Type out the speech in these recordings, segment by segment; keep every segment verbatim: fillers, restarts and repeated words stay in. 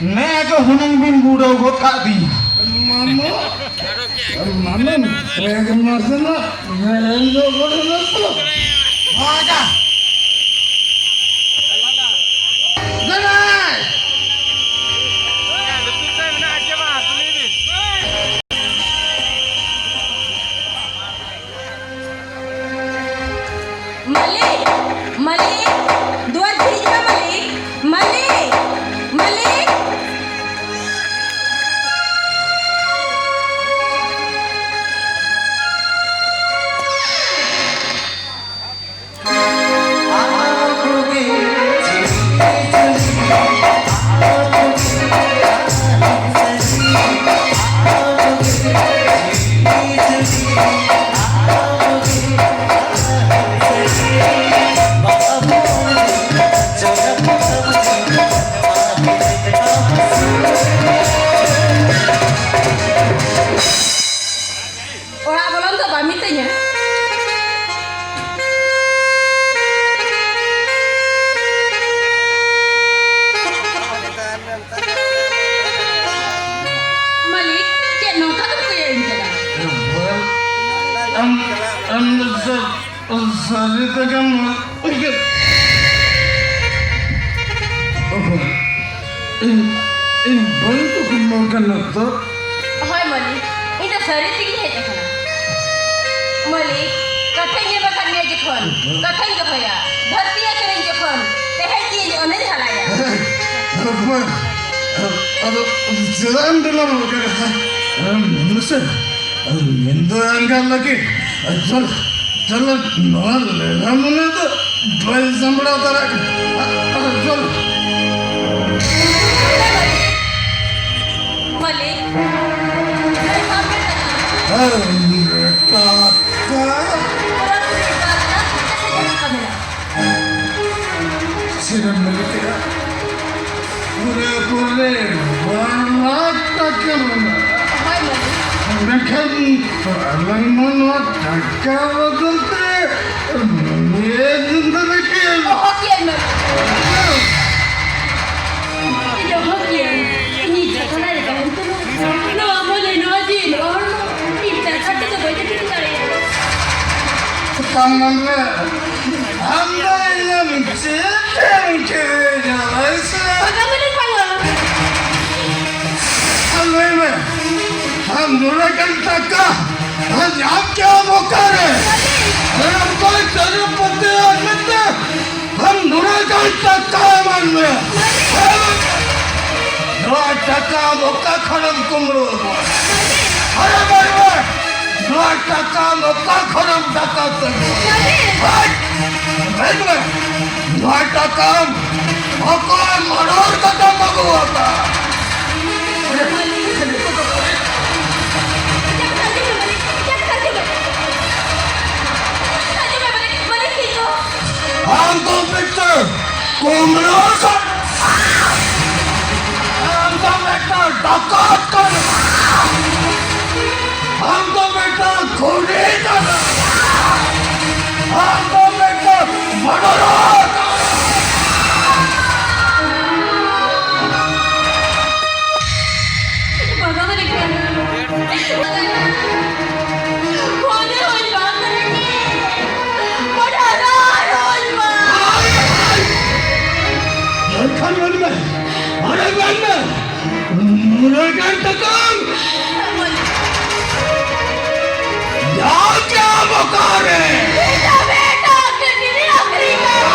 ᱱᱮ ᱜᱮ ᱦᱩᱱᱟᱹᱝ ᱵᱤᱱ ᱵᱩᱰᱟᱹᱣ ᱜᱚᱫ ᱠᱟᱜ ᱫᱤᱧ᱾ ᱢᱟᱢᱚ, ᱢᱟᱢᱚ, ᱨᱮᱜᱮ ᱢᱟᱥᱮ ᱱᱟ, ᱢᱮᱨᱮᱞ ᱫᱚ ᱜᱚᱫ ᱮᱱᱟ ᱛᱚ᱾ ᱦᱚᱭᱟ᱾ ᱫᱮᱱᱟᱭ᱾ ᱢᱟᱹᱞᱤᱠ, ᱢᱟᱹᱞᱤᱠ, ᱫᱩᱣᱟᱹᱨ ᱡᱷᱤᱡ ᱢᱮ ᱢᱟᱹᱞᱤᱠ, ᱢᱟᱹᱞᱤᱠ, ᱢᱟᱹᱞᱤᱠ᱾ ᱚᱲᱟᱜ ᱵᱚᱞᱚᱱ ᱫᱚ ᱵᱟᱢ ᱢᱤᱛᱟᱹᱧᱟ? ᱢᱟᱹᱞᱤᱠ, ᱪᱮᱫ ᱱᱚᱝᱠᱟ ᱫᱚᱢ ᱠᱚᱭᱚᱜ ᱤᱧ ᱠᱟᱱᱟ? ᱟᱢ, ᱟᱢ ᱫᱚ ᱥᱟᱹᱨᱤ ᱛᱮᱜᱮᱢ ᱩᱭᱦᱟᱹᱨ? ᱚᱦᱚ, ᱤᱧ, ᱤᱧ ᱵᱟᱹᱧ ᱠᱩᱠᱢᱩ ᱠᱟᱱᱟ ᱛᱚ᱾ ᱦᱳᱭ ᱢᱟᱹᱞᱤᱠ, ᱤᱧ ᱫᱚ ᱥᱟᱹᱨᱤ ᱛᱮᱜᱤᱧ ᱦᱮᱡ ᱟᱠᱟᱱᱟ᱾ ᱢᱟᱹᱞᱤᱠ, ᱠᱟᱛᱷᱟᱧ ᱮᱢ ᱟᱠᱟᱫ ᱢᱮᱭᱟ ᱡᱚᱠᱷᱚᱱ, ᱠᱟᱛᱷᱟᱧ ᱫᱚᱦᱚᱭᱟ᱾ ᱫᱷᱟᱹᱨᱛᱤ ᱟᱹᱪᱩᱨᱤᱧ ᱡᱚᱠᱷᱚᱱ, ᱛᱮᱦᱮᱧ ᱜᱮ ᱤᱧ ᱚᱱᱟᱧ ᱦᱟᱞᱟᱭᱟ᱾ ᱟᱫᱚ ᱪᱮᱫᱟᱜ ᱮᱢ ᱰᱮᱞᱟ ᱠᱟᱱᱟ? ᱢᱟᱥᱮ, ᱧᱤᱫᱟᱹ ᱟᱸᱜᱟ ᱞᱟᱹᱜᱤᱫ᱾ ᱪᱚᱞ, ᱪᱚᱞ, ᱱᱚᱣᱟ ᱞᱮᱞᱦᱟ ᱢᱚᱱᱮ ᱫᱚ ᱵᱟᱹᱧ ᱥᱟᱢᱵᱲᱟᱣ ᱫᱟᱲᱮᱭᱟᱜ ᱠᱟᱱᱟ᱾ ᱪᱚᱞ᱾ ᱢᱟᱹᱞᱤᱠ, ᱢᱟᱹᱞᱤᱠ, ᱱᱩᱭ ᱦᱚᱲ ᱢᱮᱱᱟᱜᱼᱟ᱾ ᱟᱨ ᱠᱟᱠᱟ᱾ ᱯᱩᱨᱟᱹ ᱱᱩᱭ ᱠᱟᱠᱟ ᱪᱮᱫ ᱞᱮᱠᱟ ᱢᱮᱱᱟᱜᱼᱟ? ᱪᱮᱫ ᱮᱢ ᱢᱮᱱ ᱠᱮᱫᱟ? ᱯᱩᱨᱟᱹ ᱯᱩᱨᱤ ᱵᱟᱨ ᱞᱟᱠᱷ ᱴᱟᱠᱟ ᱢᱮᱱᱟᱜᱼᱟ᱾ ᱦᱳᱭ, ᱢᱟᱹᱞᱤᱠ᱾ ᱢᱮᱱᱠᱷᱟᱱ ᱟᱞᱟᱝ ᱢᱟ ᱱᱚᱣᱟ ᱴᱟᱠᱟ ᱵᱚᱫᱚᱞ ᱛᱮ ᱱᱤᱭᱟᱹ ᱡᱤᱱᱫᱟ ᱨᱮ ᱠᱤ ᱚᱦᱚ ᱠᱮᱭᱟᱹᱧ, ᱢᱟᱹᱞᱤᱠ᱾ ᱤᱧ ᱚᱦᱚ ᱠᱮᱭᱟᱹᱧ᱾ ᱢᱟᱱᱮ, ᱟᱢ ᱫᱚ ᱤᱧᱮᱢ ᱪᱮᱫ ᱮᱢ ᱠᱷᱮᱞᱟ ᱥᱮ? ᱵᱟᱵᱟ ᱢᱟᱹᱞᱤᱠ ᱵᱟᱝᱟ᱾ ᱟᱨ ᱞᱟᱹᱭ ᱢᱮ, ᱟᱢ ᱱᱚᱰᱮ ᱜᱟᱱ ᱴᱟᱠᱟ ᱟᱢ ᱧᱟᱢ ᱠᱮᱜᱼᱟᱢ ᱚᱠᱟᱨᱮ? ᱟᱨ ᱚᱠᱚᱭ ᱛᱤᱨᱩᱯᱚᱛᱤ ᱟᱨ ᱢᱤᱫᱴᱟᱝ ᱟᱢ ᱱᱚᱰᱮ ᱜᱟᱱ ᱴᱟᱠᱟ ᱮᱢᱟᱱ ᱢᱮ᱾ ᱱᱚᱣᱟ ᱴᱟᱠᱟ ᱟᱢ ᱚᱠᱟ ᱠᱷᱚᱱᱮᱢ ᱠᱩᱢᱵᱽᱲᱩ ᱟᱹᱜᱩᱣᱟ? ᱟᱨᱮ ᱵᱟᱹᱭ ᱵᱟᱹᱭ, ᱱᱚᱣᱟ ᱴᱟᱠᱟ ᱟᱢ ᱚᱠᱟ ᱠᱷᱚᱱᱮᱢ ᱰᱟᱠᱟᱛ ᱟᱹᱜᱩᱣᱟ? ᱦᱟᱴ! ᱢᱮᱱ ᱢᱮ, ᱱᱚᱣᱟ ᱴᱟᱠᱟ ᱟᱢ ᱚᱠᱚᱭ ᱢᱟᱰᱚᱨ ᱠᱟᱛᱮᱢ ᱟᱹᱜᱩ ᱟᱠᱟᱫ? ᱟᱢ ᱫᱚ ᱢᱤᱫᱴᱟᱝ ᱠᱩᱢᱵᱽᱲᱩ ᱠᱟᱱᱟᱢ᱾ ᱟᱢ ᱫᱚ ᱢᱤᱫᱴᱟᱝ ᱰᱟᱠᱟᱛ ᱠᱟᱱᱟᱢ᱾ ᱟᱢ ᱫᱚ ᱢᱤᱫᱴᱟᱝ ᱠᱷᱩᱱᱤ ᱠᱟᱱᱟᱢ᱾ ᱟᱢ ᱫᱚ ᱢᱤᱫᱴᱟᱝ ᱢᱟᱰᱚᱨᱚᱨ ᱠᱟᱱᱟᱢ᱾ ᱵᱟᱵᱟ ᱢᱟᱹᱞᱤᱠ ᱵᱟᱝᱟ᱾ ᱠᱷᱩᱱᱤ ᱦᱩᱭ ᱵᱟᱝ ᱠᱟᱱᱟ᱾ ᱢᱟᱰᱚᱨᱚᱨ ᱦᱩᱭ ᱵᱟᱝ᱾ ᱮᱱᱠᱷᱟᱱ ᱢᱮᱱ ᱢᱮ, ᱟᱨᱮ ᱢᱮᱱ ᱢᱮ, ᱱᱩᱱᱟᱹᱜ ᱜᱟᱱ ᱴᱟᱠᱟᱢ ᱧᱟᱢ ᱠᱮᱜᱼᱟᱢ ᱚᱠᱟᱨᱮ? ᱵᱮᱴᱟ, ᱵᱮᱴᱟ, ᱠᱟᱹᱴᱤᱡ ᱟᱹᱠᱷᱨᱤᱧ ᱠᱟᱜ᱾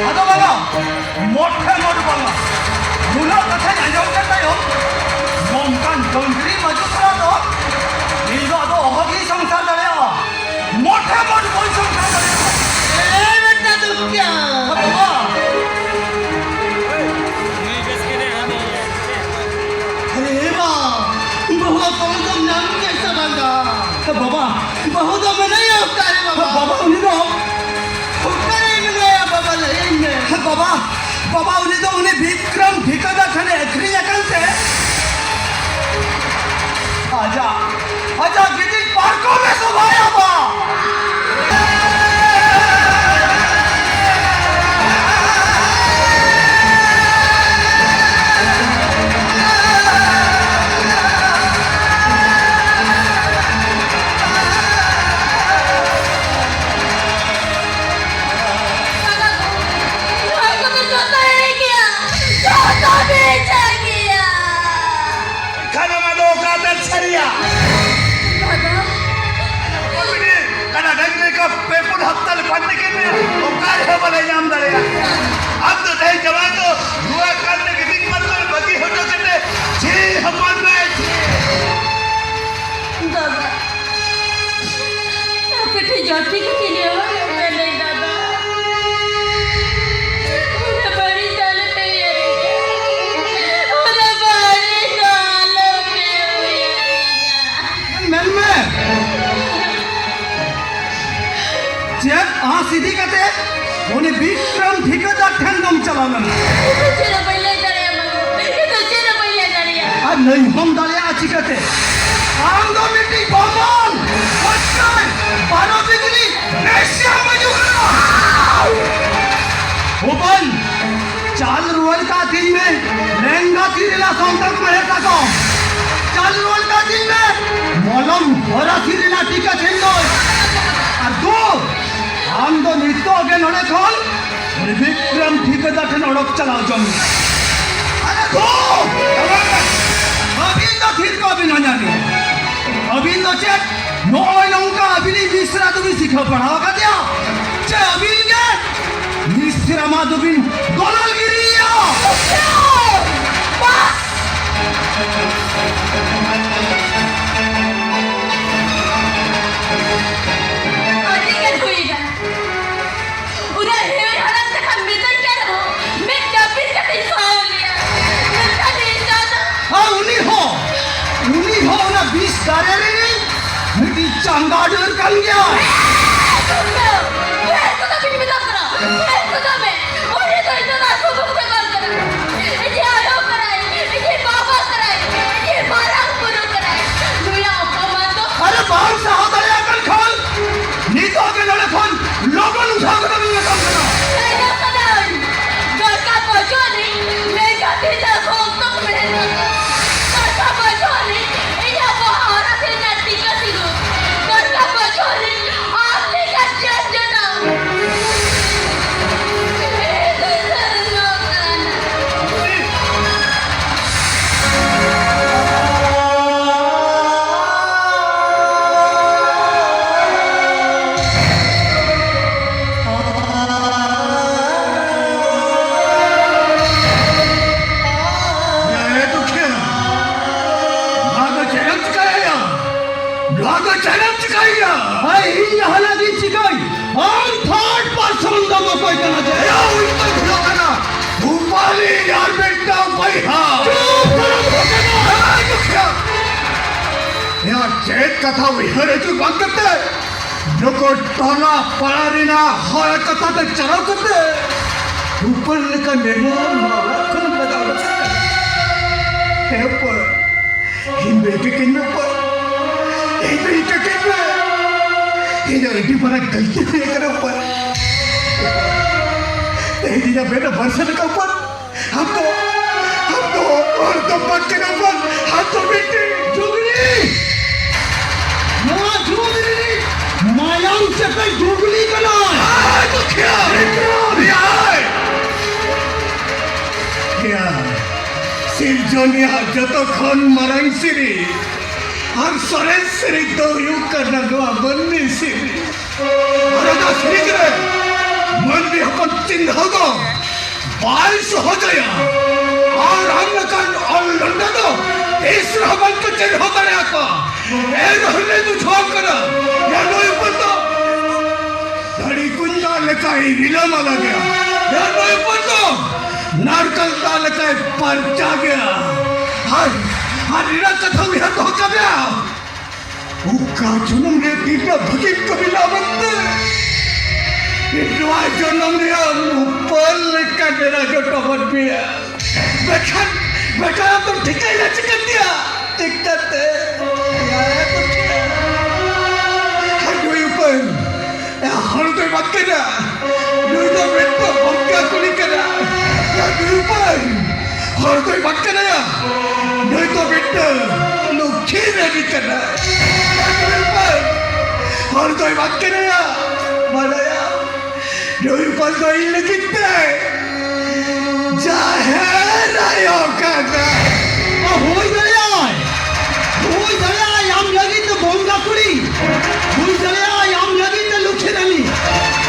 ᱟᱫᱚ ᱵᱟᱵᱟ, ᱢᱚᱴᱷᱮ ᱢᱚᱴ ᱵᱟᱝᱟ᱾ ᱱᱩᱱᱟᱹᱜ ᱠᱟᱛᱷᱟᱧ ᱟᱸᱡᱚᱢ ᱠᱮᱫ ᱛᱟᱭᱚᱢ, ᱱᱚᱝᱠᱟᱱ ᱰᱟᱹᱝᱨᱤ ᱢᱟᱹᱡᱩ ᱥᱟᱞᱟᱜ ᱫᱚ ᱤᱧ ᱫᱚ ᱟᱫᱚ ᱚᱦᱚᱜᱤᱧ ᱥᱚᱝᱥᱟᱨ ᱫᱟᱲᱮᱭᱟᱜᱼᱟ᱾ ᱢᱚᱴᱷᱮ ᱢᱚᱴ ᱵᱟᱹᱧ ᱥᱚᱝᱥᱟᱨ ᱫᱟᱲᱮᱭᱟᱜᱼᱟ᱾ ᱮ ᱵᱮᱴᱟ ᱫᱩᱠᱷᱤᱭᱟ, ᱵᱟᱵᱟ᱾ ᱟᱨᱮ ᱵᱟ, ᱵᱟᱹᱦᱩ ᱚᱠᱚᱭ ᱫᱚᱢ ᱧᱟᱢ ᱠᱮᱫ ᱥᱮ ᱵᱟᱝᱟ? ᱵᱟᱵᱟ, ᱵᱟᱹᱦᱩ ᱫᱚ ᱢᱮᱱᱟᱭᱟ ᱚᱠᱟᱨᱮ ᱵᱟᱵᱟ? ᱵᱟᱵᱟ, ᱩᱱᱤ ᱫᱚ ᱚᱠᱟᱨᱮ ᱢᱮᱱᱟᱭᱟ ᱵᱟᱵᱟ, ᱞᱟᱹᱭᱟᱹᱧ ᱢᱮ᱾ ᱵᱟᱵᱟ, ᱵᱟᱵᱟ, ᱩᱱᱤ ᱫᱚ ᱩᱱᱤ ᱵᱤᱠᱨᱚᱢ ᱴᱷᱤᱠᱟᱹᱫᱟᱨ ᱴᱷᱮᱱᱮ ᱟᱹᱠᱷᱨᱤᱧ ᱟᱠᱟᱱ ᱛᱮ᱾ ᱟᱨ ᱦᱟᱯᱛᱟ ᱞᱮ ᱯᱟᱱᱛᱮ ᱠᱮᱫ ᱢᱮᱭᱟ, ᱚᱠᱟ ᱨᱮᱦᱚᱸ ᱵᱟᱞᱮ ᱧᱟᱢ ᱫᱟᱲᱮᱭᱟᱜᱼᱟ᱾ ᱟᱢ ᱫᱚ ᱛᱮᱦᱮᱧ ᱡᱟᱶᱟᱭ ᱫᱚ ᱱᱚᱣᱟ ᱠᱟᱨ ᱨᱮ ᱜᱤᱛᱤᱡ ᱯᱟᱨᱠᱚᱢ ᱨᱮ ᱵᱟᱹᱜᱤ ᱦᱚᱴᱚ ᱠᱟᱛᱮ ᱡᱷᱤ ᱦᱚᱯᱚᱱ ᱢᱮ, ᱡᱷᱤ᱾ ᱫᱟᱫᱟ, ᱟᱯᱮ ᱴᱷᱮᱱ ᱡᱟᱹᱥᱛᱤ ᱠᱟᱛᱮ ᱱᱮᱦᱚᱨ ᱦᱩᱭᱩᱜ ᱠᱟᱱᱟ ᱫᱟᱫᱟ᱾ ᱚᱱᱟ ᱵᱟᱹᱲᱤᱡ ᱫᱚ ᱟᱞᱚᱯᱮ ᱩᱭᱦᱟᱹᱨ ᱤᱧᱟ᱾ ᱚᱱᱟ ᱵᱟᱹᱲᱤᱡ ᱫᱚ ᱟᱞᱚᱯᱮ ᱩᱭᱦᱟᱹᱨ ᱤᱧᱟ᱾ ᱢᱮᱱᱢᱮ, ᱪᱮᱫ ᱟᱸᱥ ᱤᱫᱤ ᱠᱟᱛᱮ ᱩᱱᱤ ᱵᱤᱠᱨᱚᱢ ᱴᱷᱤᱠᱟᱹᱫᱟᱨ ᱴᱷᱮᱱ ᱫᱚᱢ ᱪᱟᱞᱟᱣ ᱞᱮᱱᱟ? ᱤᱧ ᱫᱚ ᱪᱮᱫ ᱦᱚᱸ ᱵᱟᱹᱧ ᱞᱟᱹᱭ ᱫᱟᱲᱮᱭᱟᱜᱼᱟ ᱢᱟᱹᱱᱩ, ᱤᱧ ᱫᱚ ᱪᱮᱫ ᱦᱚᱸ ᱵᱟᱹᱧ ᱞᱟᱹᱭ ᱫᱟᱲᱮᱭᱟᱜᱼᱟ᱾ ᱟᱨ ᱞᱟᱹᱭ ᱦᱚᱸᱢ ᱫᱟᱲᱮᱭᱟᱜᱼᱟ ᱪᱤᱠᱟᱹᱛᱮ? ᱟᱢ ᱫᱚ ᱢᱤᱫᱴᱤᱡ ᱵᱚᱢᱵᱚᱱ, ᱯᱚᱪᱠᱟᱨ, ᱵᱟᱨᱚ ᱵᱤᱡᱽᱞᱤ, ᱵᱮᱥᱭᱟ ᱢᱟᱹᱡᱩ ᱠᱟᱱᱟ᱾ ᱦᱚᱯᱚᱱ, ᱪᱟᱞ ᱨᱩᱣᱟᱹᱲ ᱠᱟᱛᱤᱧ ᱢᱮ, ᱞᱮᱸᱜᱟ ᱛᱤ ᱨᱮᱱᱟᱜ ᱥᱚᱱᱛᱚᱨ ᱢᱮᱬᱦᱮᱫ ᱥᱟᱠᱚᱢ᱾ ᱪᱟᱞ ᱨᱩᱣᱟᱹᱲ ᱠᱟᱛᱤᱧ ᱢᱮ, ᱢᱚᱞᱚᱝ ᱦᱚᱨᱟ ᱛᱤ ᱨᱮᱱᱟᱜ ᱴᱤᱠᱟᱹ ᱪᱷᱤᱱᱫᱚᱭ᱾ ᱟᱨ ᱫᱩ, ᱟᱢ ᱫᱚ ᱱᱤᱛᱚᱜ ᱜᱮ ᱱᱚᱰᱮ ᱠᱷᱚᱱ ᱩᱱᱤ ᱵᱤᱠᱨᱚᱢ ᱴᱷᱤᱠᱟᱹᱫᱟᱨ ᱴᱷᱮᱱ ᱚᱰᱚᱠ ᱪᱟᱞᱟᱣ ᱦᱚᱪᱚᱱ ᱢᱮ᱾ ᱟᱨᱮ ᱫᱩ, ᱟᱹᱵᱤᱱ ᱫᱚ ᱛᱷᱤᱨ ᱠᱚᱜ ᱵᱤᱱ ᱦᱚᱧᱦᱟᱨᱤᱧ᱾ ᱟᱹᱵᱤᱱ ᱫᱚ ᱪᱮᱫ ᱱᱚᱜᱼᱚᱭ ᱱᱚᱝᱠᱟ ᱟᱹᱵᱤᱱᱤᱡ ᱢᱤᱥᱨᱟ ᱫᱚᱵᱤᱱ ᱥᱤᱠᱷᱟᱹᱣ ᱯᱟᱲᱦᱟᱣ ᱟᱠᱟᱫᱮᱭᱟ? ᱪᱮ ᱟᱹᱵᱤᱱ ᱜᱮ ᱢᱤᱥᱨᱟ ᱢᱟ ᱫᱚᱵᱤᱱ ᱫᱚᱞᱟᱞ ᱜᱤᱨᱤᱭᱟ? ᱵᱟᱥ! ᱟᱹᱰᱤ ᱜᱟᱱ ᱦᱩᱭᱱᱟ᱾ ᱩᱱᱟᱹᱜ ᱦᱮᱣᱮᱨ ᱦᱟᱲᱟᱢ ᱠᱟᱛᱷᱟ ᱢᱮᱛᱟᱹᱧ ᱠᱟᱱ ᱨᱮᱦᱚᱸ, ᱢᱮᱫ ᱡᱟᱹᱯᱤᱫ ᱠᱟᱛᱮᱧ ᱥᱟᱦᱟᱣ ᱞᱮᱭᱟ᱾ ᱢᱮᱱᱠᱷᱟᱱ ᱱᱤᱭᱟᱹ ᱪᱟᱸᱫᱚ ᱟᱨ ᱩᱱᱤ ᱦᱚᱸ, ᱩᱱᱤ ᱦᱚᱸ ᱚᱱᱟ ᱵᱤᱥ ᱫᱟᱨᱮ ᱨᱤᱱᱤᱡ ᱢᱤᱫᱴᱤᱡ ᱪᱟᱸᱜᱟ ᱰᱟᱹᱨ ᱠᱟᱱ ᱜᱮᱭᱟᱭ᱾ ᱮ, ᱪᱩᱯ ᱢᱮ᱾ ᱩᱭᱦᱟᱹᱨ ᱠᱚᱫᱚ ᱵᱤᱱ ᱢᱮᱛᱟᱜ ᱠᱟᱱᱟ᱾ ᱩᱭᱦᱟᱹᱨ ᱠᱚᱫᱚ ᱢᱮ᱾ ᱩᱱᱤ ᱫᱚ ᱤᱧ ᱫᱚ ᱟᱹᱛᱩ ᱵᱚᱸᱜᱟ ᱵᱟᱝ ᱠᱟᱱᱟᱭ᱾ ᱤᱧᱤᱡ ᱟᱭᱳ ᱠᱟᱱᱟᱭ᱾ ᱤᱧᱤᱡ ᱵᱟᱵᱟ ᱠᱟᱱᱟᱭ᱾ ᱤᱧᱤᱡ ᱢᱟᱨᱟᱝ ᱵᱩᱨᱩ ᱠᱟᱱᱟᱭ᱾ ᱱᱩᱭᱟᱜ ᱚᱯᱚᱢᱟᱱ ᱫᱚ ᱟᱨᱮ, ᱵᱟᱢ ᱥᱟᱦᱟᱣ ᱫᱟᱲᱮᱭᱟᱜ ᱠᱟᱱ ᱠᱷᱟᱱ ᱱᱤᱛᱚᱜ ᱜᱮ ᱱᱚᱰᱮ ᱠᱷᱚᱱ ᱞᱚᱜᱚᱱ ᱩᱴᱷᱟᱹᱣ ᱠᱟᱛᱮ ᱤᱧ ᱢᱮᱛᱟᱢ ᱠᱟᱱᱟ᱾ ᱞᱟᱸᱜᱟ ᱠᱟᱱᱟᱹᱧ᱾ ᱫᱚᱨᱠᱟᱨ ᱵᱟᱹᱪᱩᱜ ᱟᱹᱱᱤᱡ ᱞᱮᱸᱜᱟ ᱛᱤ ᱨᱮ ᱥᱚᱠᱛᱚ ᱢᱮᱱᱟᱜ ᱛᱟᱠᱚ᱾ ᱫᱚᱨᱠᱟᱨ ᱵᱟᱹᱪᱩᱜ ᱟᱹᱱᱤᱡ ᱤᱧᱟᱹᱜ ᱵᱚᱦᱚᱜ ᱦᱚᱨᱟ ᱛᱮ ᱨᱮᱱᱟᱜ ᱴᱤᱠᱟᱹ ᱥᱤᱸᱫᱩᱨ᱾ ᱫᱚᱨᱠᱟᱨ ᱵᱟᱹᱪᱩᱜ ᱟᱹᱱᱤᱡ ᱪᱮᱫ ᱠᱟᱛᱷᱟ ᱩᱭᱦᱟᱹᱨ ᱦᱤᱡᱩᱜ ᱵᱟᱝ ᱠᱟᱛᱮ, ᱱᱩᱠᱩ ᱴᱚᱞᱟ ᱯᱟᱲᱟ ᱨᱮᱱᱟᱜ ᱦᱚᱲ ᱠᱟᱛᱷᱟ ᱛᱮ ᱪᱟᱞᱟᱣ ᱠᱟᱛᱮ, ᱩᱯᱟᱹᱨ ᱞᱮᱠᱟ ᱱᱮᱦᱚᱨ ᱱᱚᱣᱟ ᱠᱷᱚᱱ ᱞᱟᱜᱟᱣ ᱠᱟᱛᱮ᱾ ᱦᱮᱸ ᱩᱯᱟᱹᱨ, ᱤᱧ ᱫᱚ ᱤᱠᱟᱹ ᱠᱟᱹᱧ ᱢᱮ ᱩᱯᱟᱹᱨ, ᱤᱧ ᱫᱚ ᱤᱠᱟᱹ ᱠᱟᱹᱧ ᱢᱮ, ᱤᱧ ᱫᱚ ᱟᱹᱰᱤ ᱢᱟᱨᱟᱝ ᱜᱟᱹᱞᱛᱤ ᱦᱩᱭ ᱟᱠᱟᱱᱟ ᱩᱯᱟᱹᱨ᱾ ᱛᱮᱦᱮᱧ ᱤᱧᱟᱹᱜ ᱢᱮᱫ ᱮ ᱵᱟᱨᱥᱟ ᱞᱮᱠᱟ ᱩᱯᱟᱹᱨ᱾ ᱟᱢ ᱫᱚ, ᱟᱢ ᱫᱚ ᱦᱚᱲ ᱫᱚ ᱵᱟᱝ ᱠᱟᱱᱟᱢ ᱵᱟᱝ, ᱟᱢ ᱫᱚ ᱢᱤᱫᱴᱮᱱ ᱡᱩᱜᱽᱞᱤ᱾ ᱱᱚᱣᱟ ᱡᱩᱜᱽᱞᱤ ᱢᱟᱭᱟᱢ ᱪᱮᱯᱮ ᱡᱩᱜᱽᱞᱤ ᱠᱟᱱᱟ᱾ ᱟᱭ ᱫᱩᱠᱷᱤᱭᱟᱹ, ᱮᱭᱟᱭ᱾ ᱭᱟ, ᱥᱤᱨᱡᱚᱱᱤᱭᱟᱹ ᱡᱚᱛᱚ ᱠᱷᱚᱱ ᱢᱟᱨᱟᱝ ᱥᱤᱨᱤ ᱟᱨ ᱥᱚᱨᱮᱥ ᱥᱤᱨᱤ ᱫᱚ ᱦᱩᱭᱩᱜ ᱠᱟᱱᱟ ᱱᱚᱣᱟ ᱢᱟᱹᱱᱢᱤ ᱥᱤᱨᱤ᱾ ᱟᱨ ᱚᱱᱟ ᱥᱤᱨᱤᱡ ᱨᱮ ᱢᱟᱹᱱᱢᱤ ᱦᱚᱯᱚᱱ ᱪᱤᱱᱦᱟᱹᱣ ᱫᱚ ᱵᱟᱭ ᱥᱚᱦᱚᱡᱟᱭᱟ᱾ ᱟᱨ ᱟᱢ ᱞᱮᱠᱟᱱ ᱚᱞ ᱞᱚᱸᱰᱟ ᱫᱚ ᱛᱤᱥ ᱨᱮᱦᱚᱸ ᱵᱟᱝ ᱠᱚ ᱪᱤᱱᱦᱟᱹᱣ ᱫᱟᱲᱮᱭᱟᱠᱚᱣᱟ᱾ ᱮᱱ ᱨᱮᱦᱚᱸ ᱞᱟᱹᱭ ᱵᱩᱡᱷᱟᱹᱣᱟᱢ ᱠᱟᱱᱟ, ᱭᱟ ᱱᱩᱭ ᱦᱚᱯᱚᱱ ᱫᱚ ᱫᱟᱲᱮ ᱠᱩᱧ ᱫᱟᱜ ᱞᱮᱠᱟᱭ ᱨᱤᱞᱟᱹᱢᱟᱞᱟ ᱜᱮᱭᱟ᱾ ᱭᱟ ᱱᱩᱭ ᱦᱚᱯᱚᱱ ᱫᱚ ᱱᱟᱨᱠᱟᱞ ᱫᱟᱜ ᱞᱮᱠᱟᱭ ᱯᱟᱨᱪᱟ ᱜᱮᱭᱟ᱾ ᱟᱨ, ᱟᱨ ᱨᱤᱞᱟᱹ ᱠᱟᱛᱷᱟ ᱩᱭᱦᱟᱹᱨ ᱫᱚᱦᱚ ᱠᱟᱜ ᱢᱮᱭᱟ᱾ ᱚᱠᱟ ᱡᱚᱱᱚᱢ ᱨᱮ ᱛᱤᱱᱟᱹᱜ ᱵᱷᱟᱹᱜᱤ ᱠᱟᱹᱢᱤ ᱞᱟᱜᱟᱣ ᱛᱮ ᱱᱚᱣᱟ ᱡᱚᱱᱚᱢ ᱨᱮ ᱟᱢ ᱩᱯᱟᱹᱨ ᱞᱮᱠᱟ ᱰᱮᱨᱟ ᱡᱚᱴᱚ ᱜᱚᱫ ᱢᱮᱭᱟ᱾ ᱵᱮᱠᱷᱟᱱ, ᱵᱮᱠᱷᱟᱱ ᱟᱢ ᱫᱚᱢ ᱴᱷᱤᱠᱟᱹᱭᱮᱫᱟ ᱪᱤᱠᱟᱹᱛᱮᱭᱟ? ᱪᱤᱠᱟᱹᱛᱮ? ᱮᱭᱟ ᱠᱚ ᱴᱷᱤᱠᱟᱹᱭᱟ᱾ ᱦᱟᱹᱜᱩᱭ ᱩᱯᱟᱹᱨ᱾ ᱮ, ᱦᱚᱲ ᱫᱚᱭ ᱵᱟᱫ ᱠᱮᱫᱟ᱾ ᱱᱩᱭ ᱫᱚ ᱢᱤᱫᱴᱟᱝ ᱵᱚᱸᱜᱟ ᱠᱩᱲᱤ ᱠᱟᱱᱟ᱾ ᱮ, ᱱᱩᱭ ᱵᱟᱝ᱾ ᱦᱚᱲ ᱫᱚᱭ ᱵᱟᱫ ᱠᱮᱫᱟᱭᱟ᱾ ᱱᱩᱭ ᱫᱚ ᱢᱤᱫᱴᱟᱝ ᱞᱚᱠᱠᱷᱤ ᱨᱟᱱᱤ ᱠᱟᱱᱟ᱾ ᱮ, ᱱᱩᱭ ᱵᱟᱝ᱾ ᱦᱚᱲ ᱫᱚᱭ ᱵᱟᱫ ᱠᱮᱫᱟᱭᱟ᱾ ᱵᱟᱰᱟᱭᱟ᱾ ᱱᱩᱭ ᱵᱟᱝ ᱫᱚ ᱤᱧ ᱞᱟᱹᱜᱤᱫ ᱛᱮ ᱡᱟᱦᱮᱨ ᱟᱭᱳ ᱠᱟᱱᱟ᱾ ᱦᱩᱭ ᱫᱟᱲᱮᱭᱟᱜᱼᱟᱭ, ᱦᱩᱭ ᱫᱟᱲᱮᱭᱟᱜᱼᱟᱭ ᱟᱢ ᱞᱟᱹᱜᱤᱫ ᱛᱮ ᱵᱚᱸᱜᱟ ᱠᱩᱲᱤ, ᱦᱩᱭ ᱫᱟᱲᱮᱭᱟᱜᱼᱟᱭ ᱟᱢ ᱞᱟᱹᱜᱤᱫ ᱛᱮ ᱞᱩᱠᱷᱤ ᱨᱟᱱᱤ,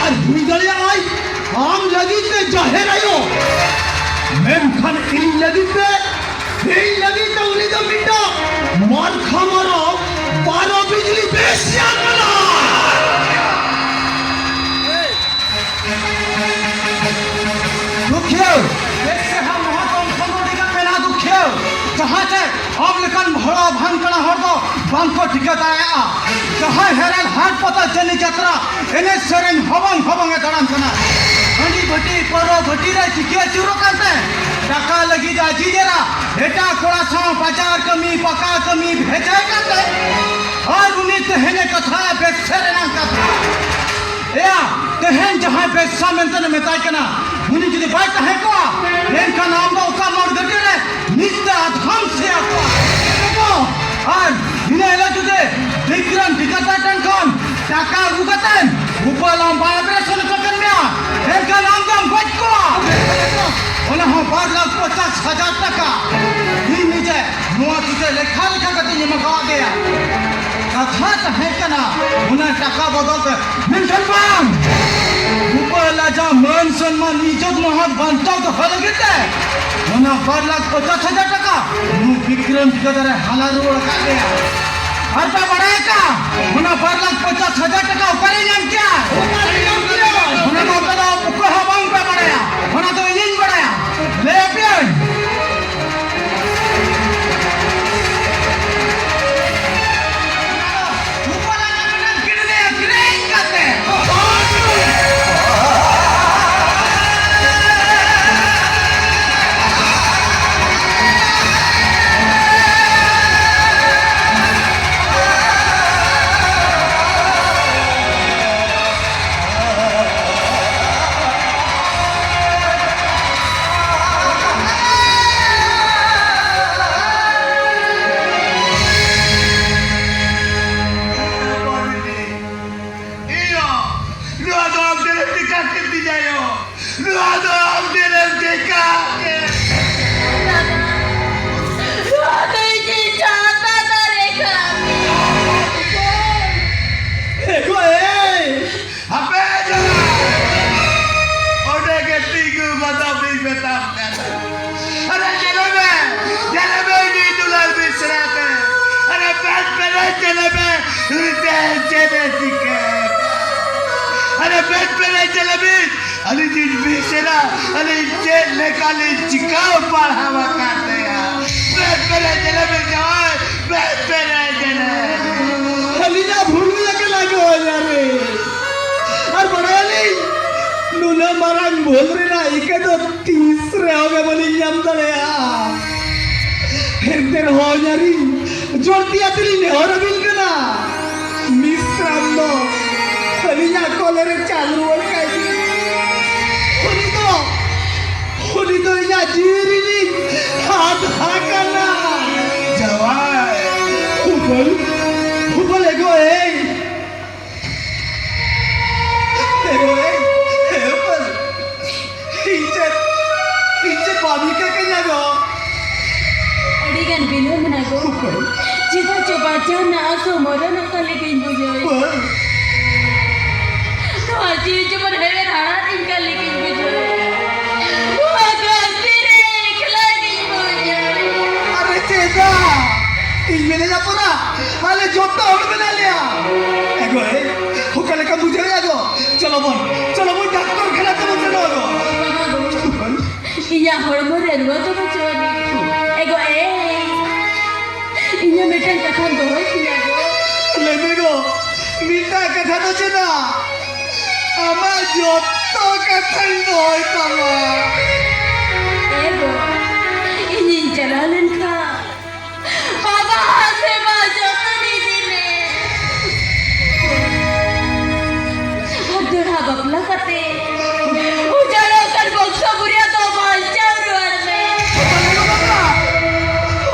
ᱟᱨ ᱦᱩᱭ ᱫᱟᱲᱮᱭᱟᱜᱼᱟᱭ ᱟᱢ ᱞᱟᱹᱜᱤᱫ ᱛᱮ ᱡᱟᱦᱮᱨ ᱟᱭᱳ, ᱢᱮᱱᱠᱷᱟᱱ ᱤᱧ ᱞᱟᱹᱜᱤᱫ ᱛᱮ, ᱤᱧ ᱞᱟᱹᱜᱤᱫ ᱛᱮ ᱩᱱᱤ ᱫᱚ ᱢᱤᱫᱴᱟᱝ ᱢᱟᱨᱠᱷᱟ ᱢᱟᱨᱟᱣ ᱵᱟᱨᱚ ᱵᱤᱡᱽᱞᱤ ᱵᱮᱥᱤᱭᱟ ᱠᱟᱱᱟ᱾ ᱫᱩᱠᱷᱤᱭᱟᱹ, ᱵᱮᱥ ᱪᱮᱦᱨᱟ ᱢᱚᱦᱟ ᱠᱚᱢ ᱠᱷᱚᱱ ᱟᱹᱰᱤ ᱜᱟᱱ ᱢᱮᱱᱟᱜᱼᱟ ᱫᱩᱠᱷᱤᱭᱟᱹ, ᱡᱟᱦᱟᱸ ᱪᱮ ᱟᱢ ᱞᱮᱠᱟᱱ ᱦᱚᱲ ᱵᱷᱟᱱ ᱠᱟᱱᱟ ᱦᱚᱲ ᱫᱚ ᱵᱟᱝ ᱠᱚ ᱴᱷᱤᱠᱟᱹ ᱫᱟᱲᱮᱭᱟᱜᱼᱟ᱾ ᱡᱟᱦᱟᱸᱭ ᱦᱮᱨᱮᱞ ᱦᱟᱴ ᱯᱟᱛᱟ ᱡᱟᱹᱱᱤ ᱡᱟᱛᱨᱟ ᱮᱱᱮᱡ ᱥᱮᱨᱮᱧ ᱦᱚᱵᱚᱝ ᱦᱚᱵᱚᱝ ᱮ ᱫᱟᱬᱟᱱ ᱠᱟᱱᱟ᱾ ᱦᱟᱺᱰᱤ ᱵᱷᱟᱹᱴᱤ ᱯᱟᱹᱣᱨᱟᱹ ᱵᱷᱟᱹᱴᱤ ᱨᱮ ᱛᱤᱠᱤ ᱟᱹᱪᱩᱨᱚᱜ ᱠᱟᱱᱛᱮ ᱴᱟᱠᱟ ᱞᱟᱹᱜᱤᱫ ᱟᱡᱤᱡ ᱮᱨᱟ ᱮᱴᱟᱜ ᱠᱚᱲᱟ ᱥᱟᱶ ᱵᱟᱡᱟᱨ ᱠᱟᱹᱢᱤ ᱯᱟᱠᱟ ᱠᱟᱹᱢᱤ ᱵᱷᱮᱡᱟᱭ ᱠᱟᱱᱛᱮ ᱟᱨ ᱩᱱᱤ ᱛᱮᱦᱮᱧ ᱮ ᱠᱟᱛᱷᱟᱭᱟ ᱵᱮᱥᱮ ᱨᱮᱱᱟᱝ ᱠᱟᱛᱷᱟ᱾ ᱮᱭᱟ, ᱛᱮᱦᱮᱧ ᱡᱟᱦᱟᱸᱭ ᱵᱮᱥᱟ ᱢᱮᱱᱛᱮ ᱢᱮᱛᱟᱭ ᱠᱟᱱᱟ, ᱩᱱᱤ ᱡᱩᱫᱤ ᱵᱟᱭ ᱛᱟᱦᱮᱸ ᱠᱚᱜᱼᱟ, ᱮᱱᱠᱷᱟᱱ ᱟᱢ ᱫᱚ ᱚᱠᱟ ᱢᱟᱲᱜᱷᱟᱹᱴᱤ ᱨᱮ ᱱᱤᱛ ᱛᱮ ᱟᱫᱷᱟᱢ ᱥᱮᱭᱟ ᱠᱚᱜᱼᱟ᱾ ᱟᱨ ᱤᱱᱟᱹ ᱦᱤᱞᱳᱜ ᱡᱩᱫᱤ ᱵᱤᱠᱨᱚᱢ ᱴᱷᱤᱠᱟᱹᱫᱟᱨ ᱴᱷᱮᱱ ᱠᱷᱚᱱ ᱴᱟᱠᱟ ᱟᱹᱜᱩ ᱠᱟᱛᱮ ᱩᱯᱟᱹᱞᱟᱢ ᱵᱟᱭ ᱚᱯᱟᱨᱮᱥᱚᱱ ᱦᱚᱪᱚ ᱠᱮᱫ ᱢᱮᱭᱟ, ᱮᱱᱠᱷᱟᱱ ᱟᱢ ᱫᱚᱢ ᱜᱚᱡ ᱠᱚᱜᱼᱟ᱾ ᱚᱱᱟ ᱦᱚᱸ ᱵᱟᱨ ᱞᱟᱠᱷ ᱯᱚᱪᱟᱥ ᱦᱟᱡᱟᱨ ᱴᱟᱠᱟ᱾ ᱤᱧ ᱱᱤᱡᱮ ᱱᱚᱣᱟ ᱛᱤᱛᱮ ᱞᱮᱠᱷᱟ ᱞᱮᱠᱷᱟ ᱠᱟᱛᱮᱧ ᱮᱢᱟ ᱠᱟᱣᱟᱫ ᱫᱮᱭᱟ᱾ ᱠᱟᱛᱷᱟ ᱛᱟᱦᱮᱸ ᱠᱟᱱᱟ, ᱚᱱᱟ ᱴᱟᱠᱟ ᱵᱚᱫᱚᱞ ᱛᱮ, ᱢᱮᱱᱠᱷᱟᱱ ᱵᱟᱝ! ᱩᱯᱟᱹᱞ ᱟᱡᱟᱜ ᱢᱟᱹᱱ ᱥᱚᱱᱢᱟᱱ ᱤᱡᱽᱡᱚᱛ ᱢᱚᱦᱚᱛ ᱵᱟᱧᱪᱟᱣ ᱫᱚᱦᱚ ᱞᱟᱹᱜᱤᱫ ᱛᱮ ᱚᱱᱟ ᱵᱟᱨ ᱞᱟᱠᱷ ᱯᱚᱪᱟᱥ ᱦᱟᱡᱟᱨ ᱴᱟᱠᱟ ᱱᱩ ᱵᱤᱠᱨᱚᱢ ᱴᱷᱤᱠᱟᱹᱫᱟᱨᱮ ᱦᱟᱞᱟ ᱨᱩᱣᱟᱹᱲ ᱟᱠᱟᱫ ᱞᱮᱭᱟ᱾ ᱟᱨ ᱯᱮ ᱵᱟᱲᱟᱭ ᱠᱟ, ᱚᱱᱟ ᱵᱟᱨ ᱞᱟᱠᱷ ᱯᱚᱪᱟᱥ ᱦᱟᱡᱟᱨ ᱴᱟᱠᱟ ᱚᱠᱟᱨᱮ ᱧᱟᱢ ᱠᱮᱭᱟ? ᱚᱱᱟ ᱫᱚ ᱟᱯᱮ ᱫᱚ ᱚᱠᱚᱭ ᱦᱚᱸ ᱵᱟᱝ ᱯᱮ ᱵᱟᱲᱟᱭᱟ, ᱚᱱᱟ ᱫᱚ ᱤᱧᱤᱧ ᱵᱟᱲᱟᱭᱟ᱾ ᱞᱟᱹᱭ ᱟᱯᱮᱭᱟᱹᱧ᱾ ᱤᱭᱟᱹ, ᱱᱚᱣᱟ ᱫᱚ ᱟᱢ ᱴᱷᱮᱱ ᱴᱷᱤᱠᱟ ᱠᱮᱫ ᱛᱤᱧᱟ ᱭᱳ᱾ ᱱᱚᱣᱟ ᱫᱚ ᱟᱢ ᱴᱷᱮᱱ ᱴᱷᱤᱠᱟ ᱠᱮᱫ᱾ ᱱᱚᱣᱟ ᱫᱚ ᱤᱧᱤᱧ ᱪᱟᱦᱛᱟ ᱫᱟᱲᱮ ᱠᱟᱱ᱾ ᱮ ᱜᱳ, ᱮᱭ! ᱦᱟᱯᱮ ᱡᱟᱞᱟ! ᱚᱸᱰᱮ ᱜᱮ ᱛᱤᱸᱜᱩ ᱜᱚᱫᱚᱜ ᱵᱤᱱ ᱢᱮᱛᱟᱢ ᱠᱟᱱᱟ᱾ ᱟᱨᱮ ᱧᱮᱞᱮ ᱢᱮ, ᱧᱮᱞᱮ ᱢᱮ ᱩᱱᱤ ᱫᱩᱞᱟᱹᱲ ᱢᱤᱥᱨᱟ ᱛᱮ᱾ ᱟᱨᱮ ᱵᱮᱥ ᱯᱮᱨᱮᱡ ᱧᱮᱞᱮ ᱢᱮ, ᱩᱱᱤ ᱛᱮ ᱪᱮᱫ ᱮ ᱪᱤᱠᱟᱹ? ᱟᱨᱮ ᱵᱮᱥ ᱯᱮᱨᱮᱡ ᱧᱮᱞᱮ ᱢᱮ, ᱟᱹᱞᱤᱧ ᱞᱤᱧ ᱢᱤᱥᱨᱟ, ᱟᱹᱞᱤᱧ ᱪᱮᱫ ᱞᱮᱠᱟ ᱞᱤᱧ ᱪᱤᱠᱟᱹ ᱯᱟᱲᱦᱟᱣ ᱟᱠᱟᱫ ᱛᱟᱭᱟ? ᱵᱮᱥ ᱵᱮᱨᱮ ᱡᱮᱞᱮ ᱵᱮᱱ ᱡᱟᱶᱟᱭ, ᱵᱮᱥ ᱵᱮᱨᱮ ᱡᱮᱞᱮ᱾ ᱟᱹᱞᱤᱧᱟᱜ ᱵᱷᱩᱞ ᱦᱩᱭ ᱟᱠᱟᱱᱟ ᱜᱚ ᱟᱨᱮ᱾ ᱟᱨ ᱵᱟᱲᱟᱭᱟᱞᱤᱧ, ᱱᱩᱱᱟᱹᱜ ᱢᱟᱨᱟᱝ ᱵᱷᱩᱞ ᱨᱮᱱᱟᱜ ᱤᱠᱟᱹ ᱫᱚ ᱛᱤᱥ ᱨᱮᱦᱚᱸ ᱜᱮ ᱵᱟᱹᱞᱤᱧ ᱧᱟᱢ ᱫᱟᱲᱮᱭᱟᱜᱼᱟ᱾ ᱮᱱᱛᱮ ᱨᱮᱦᱚᱸ ᱧᱟᱨᱤ ᱡᱳᱨ ᱛᱤ ᱟᱛᱮ ᱞᱤᱧ ᱱᱮᱦᱚᱨ ᱟᱹᱵᱤᱱ ᱠᱟᱱᱟ, ᱢᱤᱥᱨᱟᱢ ᱫᱚ ᱟᱹᱞᱤᱧᱟᱜ ᱠᱚᱞᱮ ᱨᱮ ᱪᱟᱞ ᱨᱩᱣᱟᱹᱲ ᱠᱟᱭ ᱵᱤᱱ᱾ ᱩᱱᱤ ᱫᱚ ᱩᱱᱤ ᱫᱚ ᱤᱧᱟᱜ ᱡᱤᱣᱤ ᱨᱤᱱᱤᱡ ᱦᱟᱫᱷᱟ ᱠᱟᱱᱟ᱾ ᱡᱟᱶᱟᱭ᱾ ᱦᱩᱵᱟᱹᱞ, ᱦᱩᱵᱟᱹᱞ ᱮᱜᱳ ᱮᱭ᱾ ᱮᱜᱳ ᱮᱭ, ᱮ ᱦᱩᱵᱟᱹᱞ᱾ ᱤᱧ ᱪᱮᱫ, ᱤᱧ ᱪᱮᱫ ᱵᱟᱢ ᱤᱠᱟᱹ ᱠᱟᱹᱧᱟ ᱜᱳ? ᱟᱹᱰᱤ ᱜᱟᱱ ᱵᱤᱞᱚᱢ ᱮᱱᱟ ᱜᱳ᱾ ᱪᱮᱫᱟᱜ ᱪᱚ ᱵᱟᱧᱪᱟᱣ ᱨᱮᱱᱟᱜ ᱟᱥ ᱦᱚᱸ ᱢᱚᱨᱚᱱᱚᱜ ᱠᱟᱱ ᱞᱮᱠᱟᱧ ᱵᱩᱡᱷᱟᱹᱣᱮᱫ᱾ ᱵᱟᱝ᱾ ᱱᱚᱣᱟ ᱡᱤᱣᱤ ᱡᱮᱢᱚᱱ ᱦᱮᱣᱮᱨ ᱦᱟᱲᱟᱜ ᱤᱧ ᱠᱟᱱ ᱞᱮᱠᱟᱧ ᱵᱩᱡᱷᱟᱹᱣᱮᱫ᱾ ᱱᱚᱣᱟ ᱫᱷᱟᱹᱨᱛᱤ ᱨᱮ ᱮᱠᱞᱟ ᱜᱤᱧ ᱵᱩᱡᱷᱟᱹᱣᱮᱫ᱾ ᱟᱨᱮ ᱪᱮᱫᱟᱜ? ᱤᱧ ᱢᱮᱱᱟᱧᱟ ᱯᱚᱨᱟ, ᱟᱞᱮ ᱡᱚᱛᱚ ᱦᱚᱲ ᱢᱮᱱᱟᱜ ᱞᱮᱭᱟ᱾ ᱮᱜᱳ, ᱮ, ᱚᱠᱟ ᱞᱮᱠᱟᱢ ᱵᱩᱡᱷᱟᱹᱣᱮᱫᱼᱟ ᱜᱳ? ᱪᱚᱞᱚ ᱵᱚᱱ, ᱪᱚᱞᱚ ᱵᱚᱱ ᱰᱟᱠᱛᱚᱨ ᱠᱷᱟᱱᱟ ᱛᱮᱵᱚᱱ ᱥᱮᱱᱚᱜᱼᱟ ᱜᱳ᱾ ᱤᱧᱟᱜ ᱦᱚᱲᱢᱚ ᱨᱮ ᱨᱩᱣᱟᱹ ᱫᱚ ᱵᱟᱹᱪᱩᱜ ᱟᱹᱱᱤᱡ᱾ ᱮᱜᱳ, ᱮ, ᱤᱧᱟᱜ ᱢᱤᱫᱴᱟᱝ ᱠᱟᱛᱷᱟᱢ ᱫᱚᱦᱚᱭ ᱛᱤᱧᱟ ᱜᱳ᱾ ᱞᱟᱹᱭ ᱢᱮ ᱜᱳ, ᱢᱤᱫᱴᱟᱝ ᱠᱟᱛᱷᱟ ᱫᱚ ᱪᱮᱫᱟᱜ? ᱟᱢᱟᱜ ᱡᱚᱛᱚ ᱠᱟᱛᱷᱟᱧ ᱫᱚᱦᱚᱭ ᱛᱟᱢᱟ᱾ ᱮ ᱜᱳ, ᱤᱧᱤᱧ ᱪᱟᱞᱟᱣ ᱞᱮᱱᱠᱷᱟᱱ ᱵᱟᱵᱟ ᱥᱮᱵᱟ ᱡᱚᱛᱚᱱ ᱤᱫᱤ ᱢᱮ᱾ ᱟᱨ ᱫᱚᱲᱦᱟ ᱵᱟᱯᱞᱟ ᱠᱟᱛᱮ ᱩᱡᱟᱲᱚᱜ ᱠᱟᱱ ᱵᱚᱝᱥᱚ ᱵᱩᱨᱤᱭᱟᱹ ᱫᱚ ᱵᱟᱧᱪᱟᱣ ᱨᱩᱣᱟᱹᱲ ᱢᱮ᱾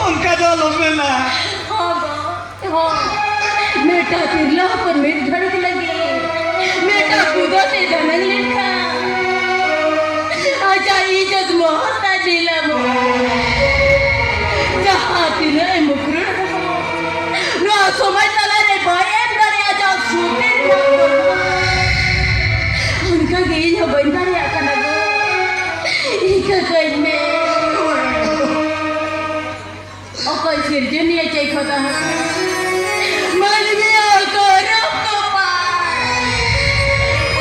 ᱚᱱᱠᱟ ᱫᱚ ᱟᱞᱚᱢ ᱢᱮᱱᱟ᱾ ᱦᱚᱸ ᱜᱳ, ᱦᱚᱸ᱾ ᱢᱤᱫᱴᱟᱝ ᱛᱤᱨᱞᱟᱹ ᱦᱚᱯᱚᱱ ᱢᱤᱫ ᱜᱷᱟᱹᱲᱤᱡ ᱞᱟᱹᱜᱤᱫ ᱢᱤᱫᱴᱟᱝ ᱠᱩᱫᱚ ᱛᱮ ᱫᱟᱱᱟᱝ ᱞᱮᱱᱠᱷᱟᱱ ᱟᱡᱟᱜ ᱤᱡᱽᱡᱚᱛ ᱢᱚᱦᱚᱛ ᱟᱨ ᱱᱤᱞᱟᱢᱚᱜᱼᱟ᱾ ᱡᱟᱦᱟᱸ ᱛᱤᱱᱟᱹᱜ ᱮ ᱢᱩᱠᱨᱩᱲ ᱨᱮᱦᱚᱸ, ᱱᱚᱣᱟ ᱥᱚᱢᱟᱡᱽ ᱛᱟᱞᱟᱨᱮ ᱵᱟᱭ ᱮᱢ ᱫᱟᱲᱮᱭᱟᱜᱼᱟ ᱡᱟᱦᱟᱸ ᱥᱩᱛᱤ ᱨᱮᱱᱟᱜ ᱫᱚᱨᱠᱟᱨ᱾ ᱚᱱᱠᱟᱜᱮ ᱤᱧ ᱦᱚᱸ ᱵᱟᱹᱧ ᱫᱟᱲᱮᱭᱟᱜ ᱠᱟᱱᱟ ᱜᱳ᱾ ᱤᱠᱟᱹ ᱠᱟᱹᱧ ᱢᱮ᱾ ᱚᱠᱚᱭ ᱥᱤᱨᱡᱚᱱᱤᱭᱟᱹ ᱪᱮ ᱠᱷᱚᱫᱟ ᱟᱠᱟᱱᱟ? ᱢᱟᱹᱱᱢᱤᱭᱟᱜ ᱜᱚᱨᱚᱵ ᱠᱚᱯᱟᱲ᱾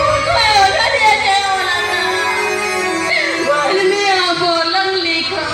ᱚᱠᱚᱭ ᱚᱱᱚᱞᱤᱭᱟᱹ ᱪᱮ ᱚᱞ ᱟᱠᱟᱱᱟ? ᱢᱟᱹᱱᱢᱤᱭᱟᱜ ᱢᱚᱞᱚᱝ ᱞᱤᱠᱷᱚᱱ᱾